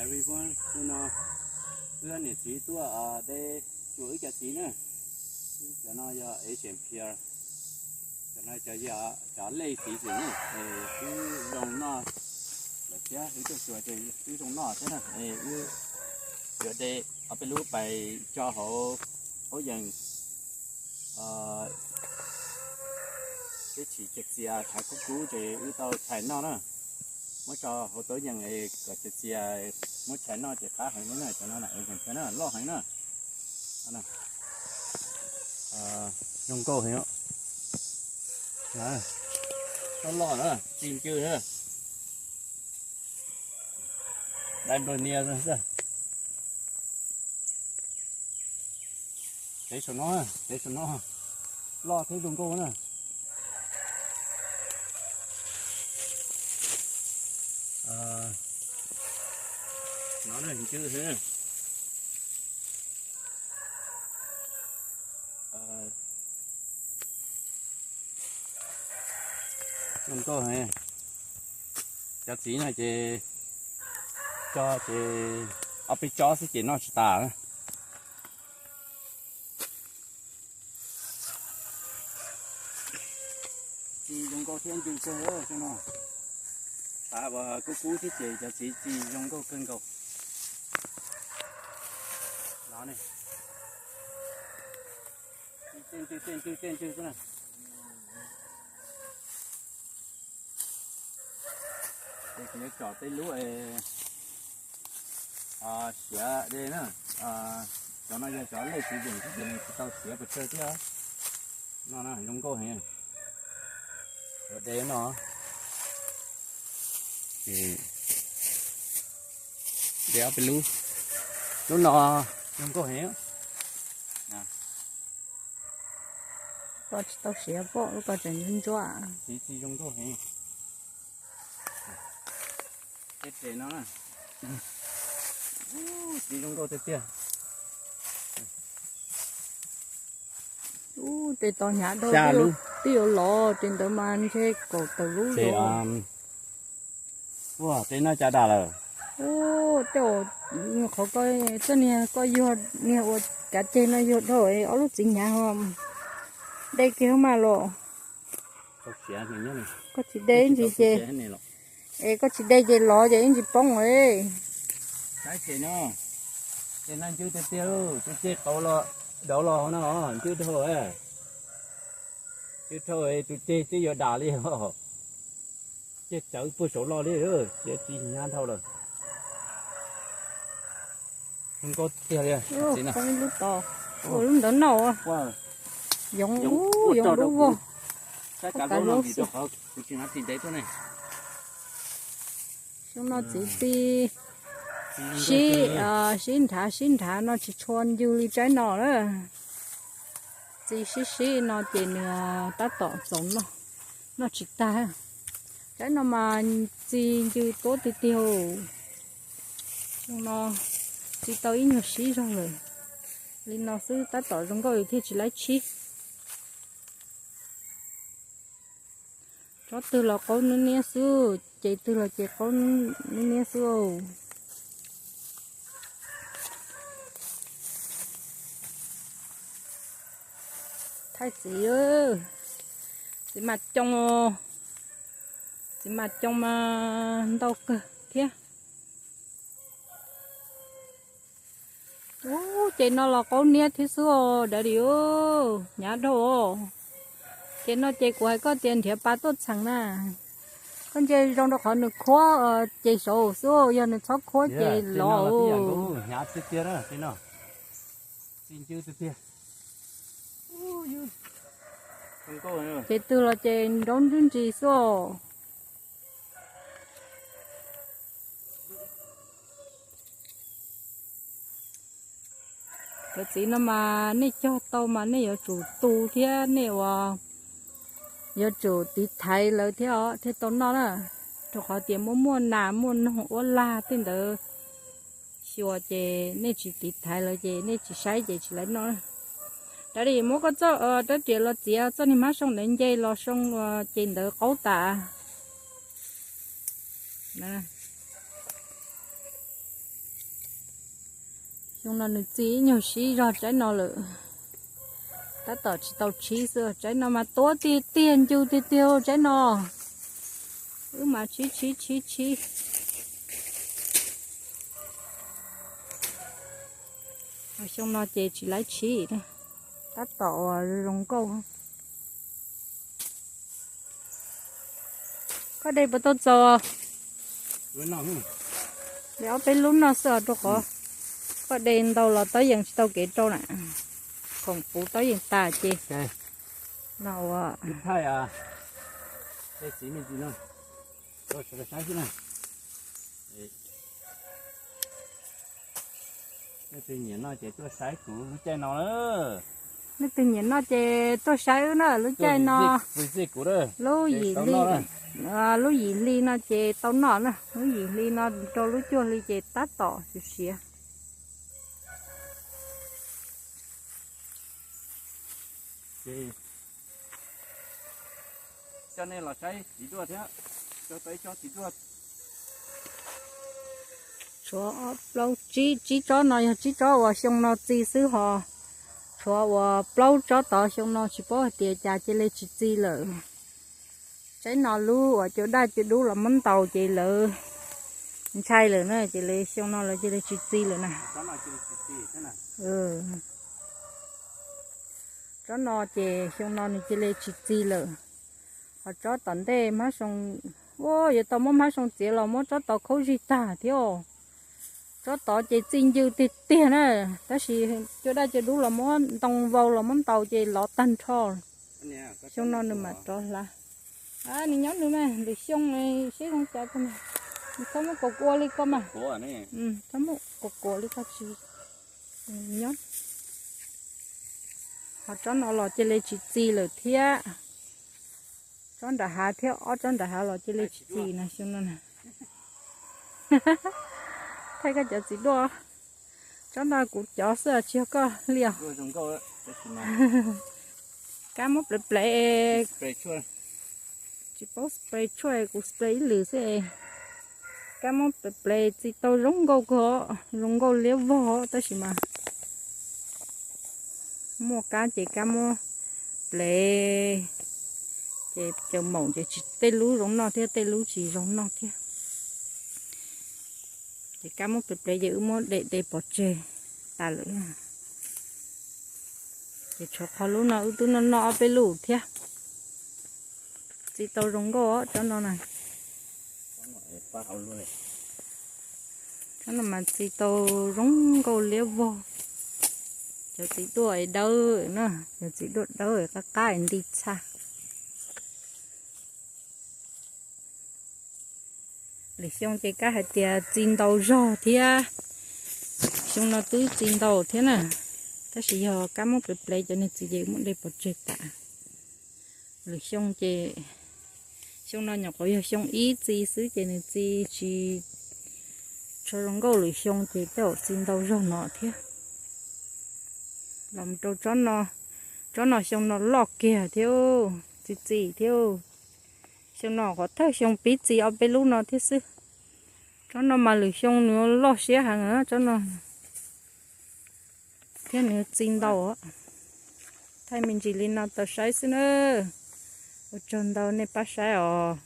Everyone, hnub no wb niam txiv tuaj de xyuas wb cov txiv na. Wb cov no yog Asian pear, cov no cov, cov lej txiv xwb na. Wb zoo noj lawm thiab, wb tuaj xyuas ces wb zoo noj thiab na. Wb yuav de ob peb lub pais tso hauv hauv yees, peb tsis txias txias tshav kub kub ces wb tau tshais noj na. Muab tso hauv tauv yees kom txias txias, muab tshais noj ces qab heev li na. Cov no na, loj heev na. Zoo nkauj heev. Loj loj na, txi ncw na. Dai nplua nias xwb. Tev saum no, tev saum no loj thiab zoo nkauj na. No na, ncw xwb. Zoo nkauj heev. Cov txiv no ces tso ces ob peb tsob xwb ces noj tsis tas. Txi zoo nkauj thiab ncw kawg no. Tav uas kub kub thiab ces cov txiv txi zoo nkauj kawg nkaus. No ne, txi ncw, txi ncw, txi ncw xwb na. Ces kuv yuav tsom tej lub siav de na. Cov no yog cov lej txiv yeem xwb ces nws tsis tau siav pes tsawg thiab. No na, zoo nkauj heev. Cov de no, de ob peb lub. Lub no zoo nkauj heev. Koj tsis tau siav pob, lub ko tseem ntsuab. Txiv txi zoo nkauj heev. Tej tes no na, txiv zoo nkauj tiag tiag. Ub, tej tod hnyav dhau, twb yuav lov, tej ntawd mas ntshe kaum tawm lub los. Ua tej no cas dam lawm? Ub, tej qhov ko, txoj niag ko yog niag ua kav ceg no yog dhau, ob lub txiv hnyav ho de kiag mas los. Koj tsis de ib ntsis ces, es koj tsis de ces lov ces ib ntsis poob. Saib ces no, ces no ncw tiag tiag, tus ceg qauv los, dauv los hauv no ncw dhau, ncw dhau tus ceg twb yuav dam li os. Ceg tsawv puag saud los li, ces txi hnyav dhau lawm. Zoo nkauj tiag li. Lub ntawd no, yoov, yoov dub vog. Kav lub xwb. Xyoo no txiv txi sib, sib nrhav sib nrhav no tsis tshua ncw li tsaib no na. Txi sib sib no ces nws tab tom txaus noj, noj tsis tag. Tsaib no mas txi ncw tuab tiag tiag. Xyoo no txi tau ib nyuag sib zog lawm. Li no xwb tab tom zoo nkauj li thiaj tsis laib tshib. Tsob twg los qaub nub niab xwb, ces twg los ces qaub nub niab xwb. Thaij txiv, txiv mas coo, txiv mas coo mas ntau kawg thiab. Ub, ces no los qaub niab thiab xwb os daddy, hnyav dhau os. Ces no ces kuv hais koj tias nrhiav pas tuaj txheem na. Koj ntsia zoo rau qhov nws khuab ces saud xwb, yog nws txhob khuab ces lov. Ces twg los ces nraub ntswb ntsis xwb os. Cov txiv no mas nej cog tau mas nej yuav tsum tu thiab nej ua, yuav tsum tiv thaiv lawv thiab os thiaj tau noj na. Rau qhov tias muaj muaj nas muaj noog ua lag tej ntawd xyuas ces nej tsis tiv thaiv lawv ces nej tsis saib ces tsis laib noj. Daddy, muab koj txoj rab riam los txiav txoj niag hmab soo ntawd nce los soo ces ntawd qaub tas. Xyoo no nws txi ib nyuag sib zog tsaib no lawm. Tab tom tsis tau tshib xwb, tsaib no mas tuab tiag tiag, ncw tiag tiag tsaib no. Wb mas tshib tshib tshib tshib. Xyoo no ces tsis laib tshib, tab tom zoo nkauj. Koj de puas tau txaus? De ob peb lub noj xwb os, rau qhov koj de ntau los taub yees tsis tau kev rau na. Khoom puv taub yees tas ces no ua Nej twg nyiam noj ces tuaj saib kuv lub caij no na. Nej twg nyiam noj ces tuaj saib wb na, lub caij no. Lub yim hli, lub yim hli no ces tau noj na, lub yim hli no rau lub cuaj hli ces tab tom siav siav. Coj nej los saib txiv duaj thiab, coj tau ib tsob txiv duaj. Tshuav plaub tsib, tsib tsob no yog tsib tsob uas xyoo no txi xwb ho. Tshuav uas plaub tsob tod xyoo no tsis paub hais tias cas cia li tsis txi lawm. Tsaib no lub uas cua daj cua dub los muab ntaus ces lawv ntshai lawm na, ces lawv xyoo no lawv cia li tsis txi lawm na. Tsob no ces xyoo no nws cia li tsis txi lawm. Ho tsob tom ntej hmab soo, ua yuav tau muab hmab soo txiav los muab tsob tod khaub zig tag thiab. Tsob tod ces txi ncw tiag tiag na, tab sis cua daj cua dub los muab ntoo vau los muab ntaus ces lov tag nrho. Xyoo no nws mam rov hlav. Nws nyob nws mas lwm xyoo seb zoo cas, nws txhob muab kuav kuav li koj mas. Txhob muab kuav kuav li koj tsis nyob. Ho tsob no los cia li tsis txi lawm thiab. Tsob nram hav thiab ob tsob nram hav los cia li tsis txi na xyoo no na. Thaij koj cov txiv duaj. Tsob no kuv cov xwb tsis yog koj li os. Kab muab plev plev. Tsis paub spray tshuaj, kuv spray ib lwm xwb. Kab muab plev plev txi tau zoo nkauj kawg, zoo nkauj liab vog tab sis mas muaj kab ces kab muab plev, ces cov maum ces tsis, tej lub zoo noj thiab tej lub tsis zoo noj thiab. Ces kab muab plev plev ces wb muab de de pov tseg tas lawm. Ces tshuav qhov lub no wb twb noj noj ob peb lub thiab. Txi tau zoo nkauj tsob no na. Tsob no mas txi tau zoo nkauj liab vog. Cov txiv duaj dawb na, cov txiv duaj dawb qab qab nti txha. Lwm xyoo ces kab hais tias txi ntau zog thiab, xyoo no twb txi ntau thiab na, tab sis yog kab muab plev plev cov niag txiv ces muab de pov tseg tas. Lwm xyoo ces, xyoo no nyuam qhuav yog xyoo ib txi xwb ces nws txi tsis tshua zoo nkauj, lwm xyoo ces tej zaum txi ntau zog no thiab. Los rau tsob no, tsob no xyoo no loj kiag thiab, txi txi thiab. Xyoo no qhov thawj xyoo pib txi ob peb lub no thiab xwb. Tsob no mas lwm xyoo nws loj siab heev tsob no, thiab nws txi ntau. Thaij me ntsis li no tau saib xwb na. Ua tsaug ntau nej pab saib os.